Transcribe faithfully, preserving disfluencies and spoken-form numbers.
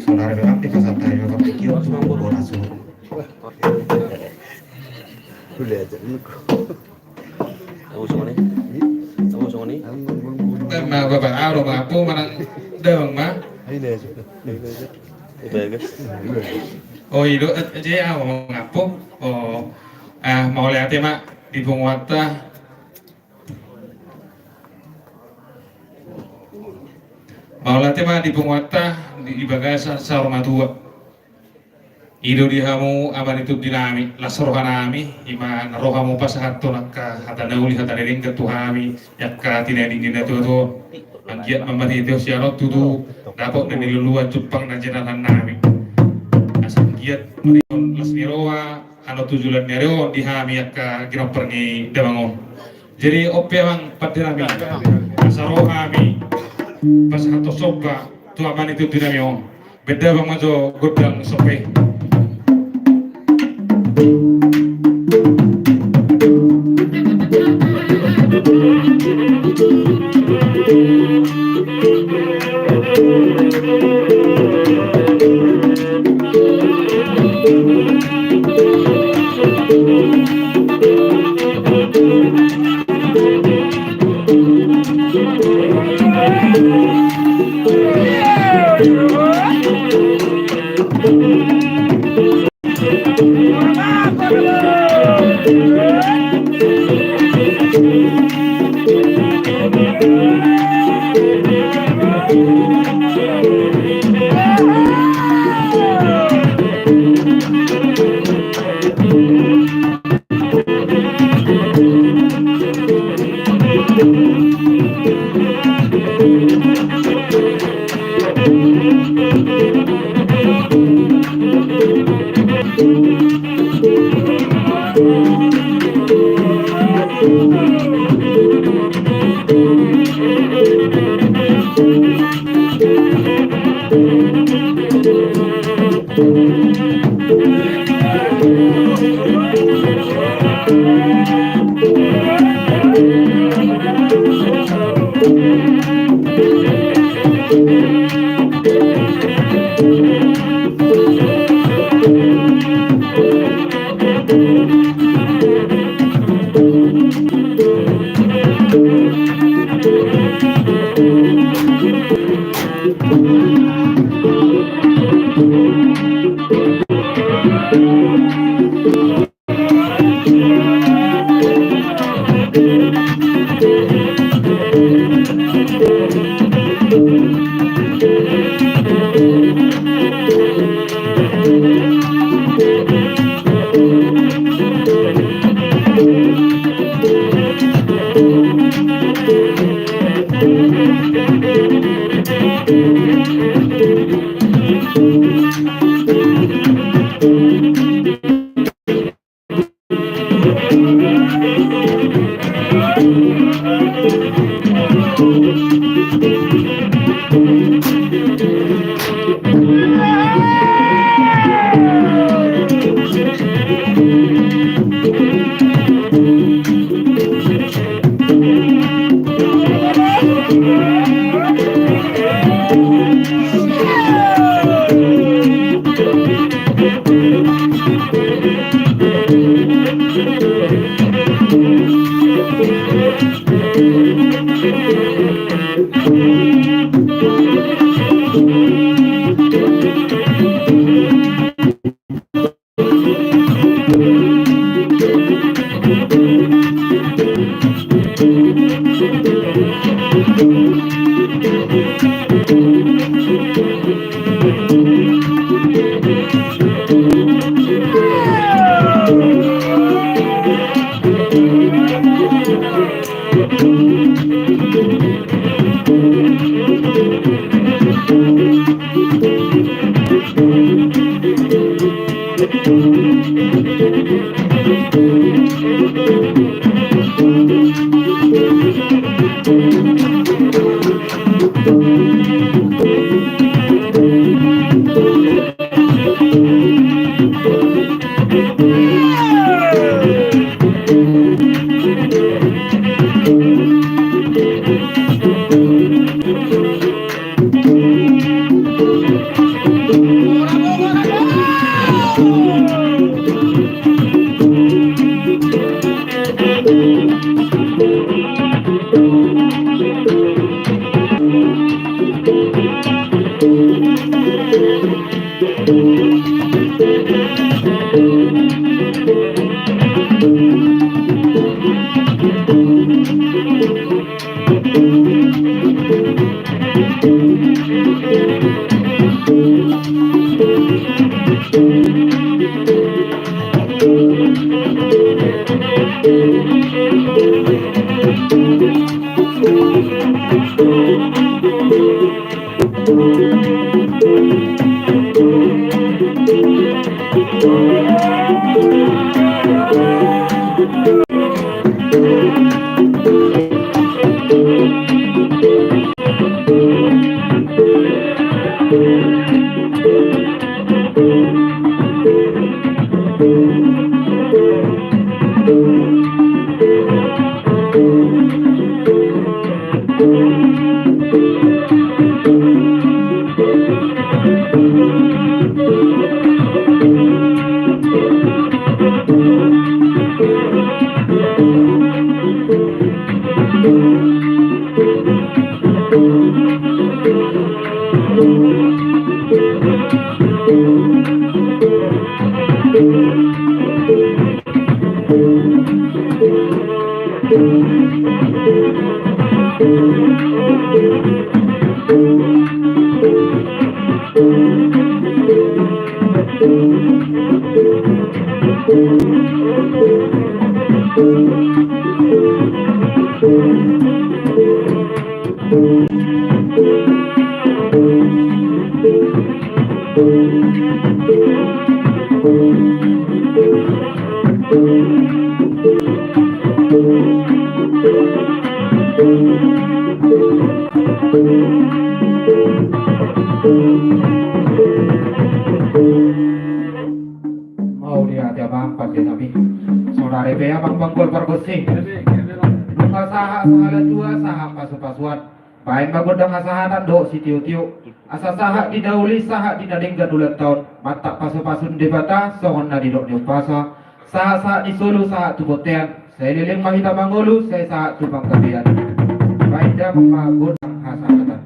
Saudara, memang di pasar tadi memang pikir cuma bola suruh. Boleh aja, Niko. Tahu semua ni? Tahu semua ni? Emang bapak, aro ma, apo manang damang ma? Ini aja. Bagus. Oh, i do, eh, jadi, ah, ngomong apo? Oh, ah, mauliate ma di punguanta. Mauliate ma di punguanta di, di bagasan saur matua. I do di hamu ama ni tondi nami, las roha nami, i ma na ro hamu pasahathon angka hata na uli, hata na denggan tu hami, angka tinading ni na tuatua. Anggiat ma marhite sian on tutu dapot na niluluan jumpang na jinalahan nami. Asa anggiat marhite las ni roha, hano tu joloan ni ari on di hami angka ginompar ni damang on. Jadi on pe amang pande nami, asa ro hami pasahathon somba tu ama ni tondi nami on. Baen damang ma jo gondang somba i. Mauliate amang pande nami. Saudara be amang panggual pargonsi. Nunga sahat sahala tua, sahat pasupasuan. Baen ma gondang hasahatan dohot sitiotio. Asa sahat di na uli, sahat di na denggan ulang taon. Mantap pasupasun Debata, songon na nidok ni umpasa. Sahat-sahat ni solu, sahat tu bontean. Sai leleng ma hita mangolu, sai sahat tu panggabean. Baen damang ma gondang hasahatan.